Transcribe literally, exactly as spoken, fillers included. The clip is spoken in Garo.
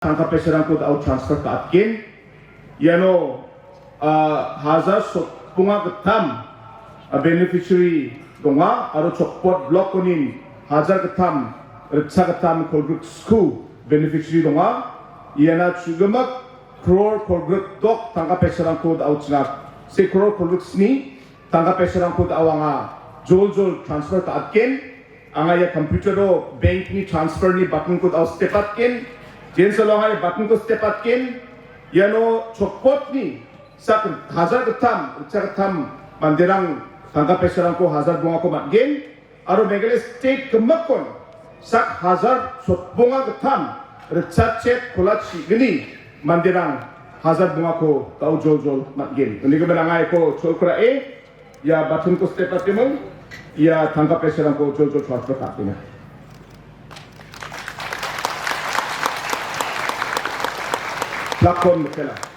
tangka paisarangko da·o transfer ka·atgen. Iano, ah, hajar sotbonga gittam, ah, beneficiary donga aro Chokpot block-onin hajar gittam, ritcha gittam kolgriksku beneficiary donga. Iana chu·gimak crore kolgrik dok tangka paisarangko da·o chingak. Se crore kolgriksni tangka paisarangko da·o anga joljol transfer ka·atgen. Anga ia computer-o bank-ni transfer-ni button-ko da·o step-atgen. Jensalo anga ia button-ko step-atgen. Iano Chokpotni sak hajar gittam, ritcha gittam manderang tangka paisarangko hajar bongako man·gen. Aro Meghalaya State gimikkon sak hajar sotbonga gittam ritchat chet kola chigni manderang hajar bongako da·o joljol man·gen. Unigimin anga iako cholkra·e, ia button-ko step-atemung, ia tangka paisarangko joljol transfer ka·atgenga. Plakon Mikela.